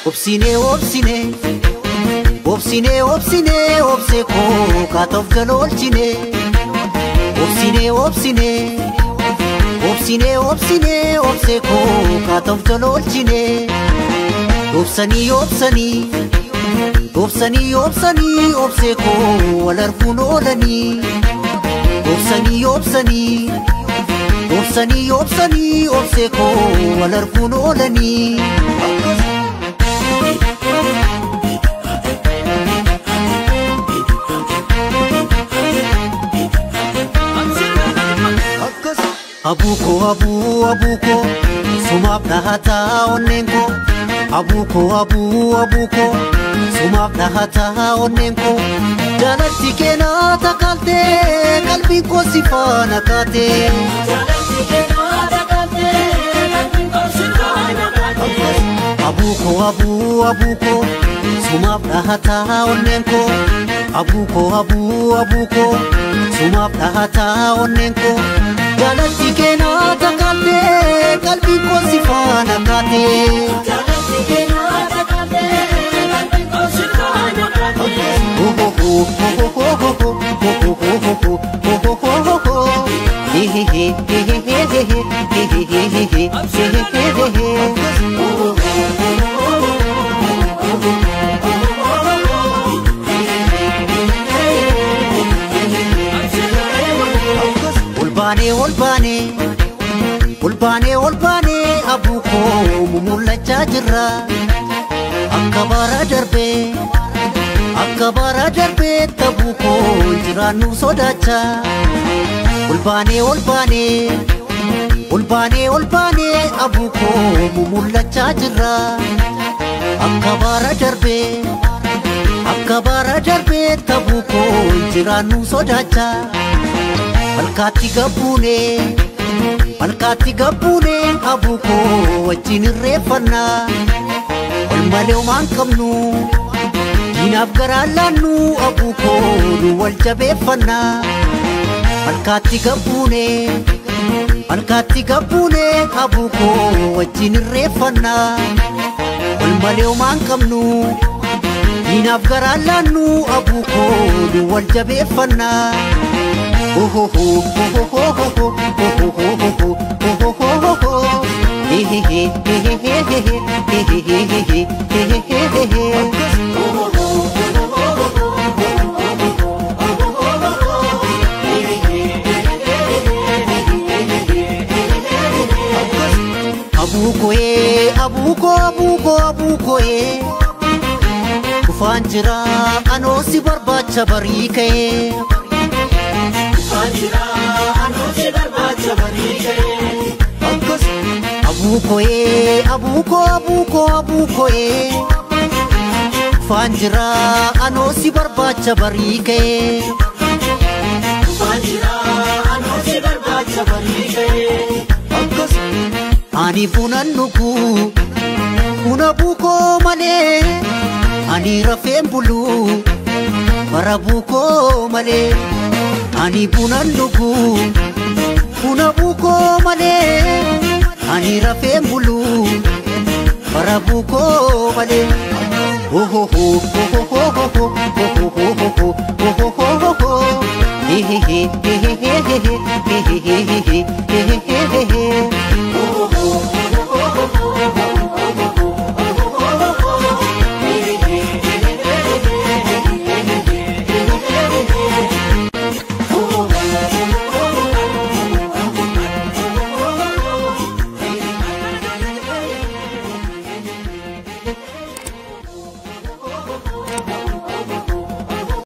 Obsine, obsine, obsine, obsine, obse koo kaatoof jala. Obsine, obsine, obsine, obsine, obse koo kaatoof jala oolchine. Obsanii, obsanii, obsanii, obsanii, obse koo wal arguun oolanii. Obsanii, obsanii, obsanii, obsanii, obse koo wal arguun oolanii. Abuko abu abuko sumaaf dhahataa onneen koo. Abuko abu abuko sumaaf dhahataa onneen koo. Jaalatti keenaa takaaltee qalbiin koo si faana kaatee. Jaalatti keenaa takaaltee qalbiin koo si faana kaatee. Abuko abu abuko sumaaf dhahataa onneen koo. Abuko abu abuko sumaaf dhahataa onneen koo. Jaalatti keenaa takaaltee qalbiin koo si faana kaatee. Jaalatti keenaa takaaltee qalbiin koo si faana kaatee. Olbaanee olbaanee olbaanee olbaanee abuukoo mumul'achaa jirra. Akka bara darbee akka bara darbee tabuukoo jiraannu sodaachaa. Olbaanee olbaanee olbaanee olbaanee abuukoo mumul'achaa jirra. Akka bara darbee akka bara darbee tabuukoo jiraannu sodaachaa. Malkaatti gabbuunee malkaatti gabbuunee abuukoo wajjin irreeffannaa. Wal malee homaan qabnu diinaaf garaan laannu abuukoo nu wal jabeeffannaa. Malkaatti gabbuunee malkaatti gabbuunee abuukoo wajjin irreeffannaa. Wal malee homaan qabnu diinaaf garaan laannu abuukoo nu wal jabeeffannaa. Oh ho ho ho ho ho ho ho ho ho ho ho ho ho. He he he he he he he he he he he he he he. Abuko ee abuko abuko abuko ee. Kufaan jira anoo si barbaacha barii ka'ee. Kufaan jira anoo si barbaacha barii ka'ee. Abuko ee abuko abuko abuko ee. Kufaan jira anoo si barbaacha barii ka'ee. Kufaan jira anoo si barbaacha barii ka'ee. Ani bunan dhugu buna buukoo malee. Ani rafeen bulu bara buukoo malee. Ani bunan dhugu buna buukoo malee. Ani rafeen bulu bara buukoo malee. Oh ho ho ho ho ho ho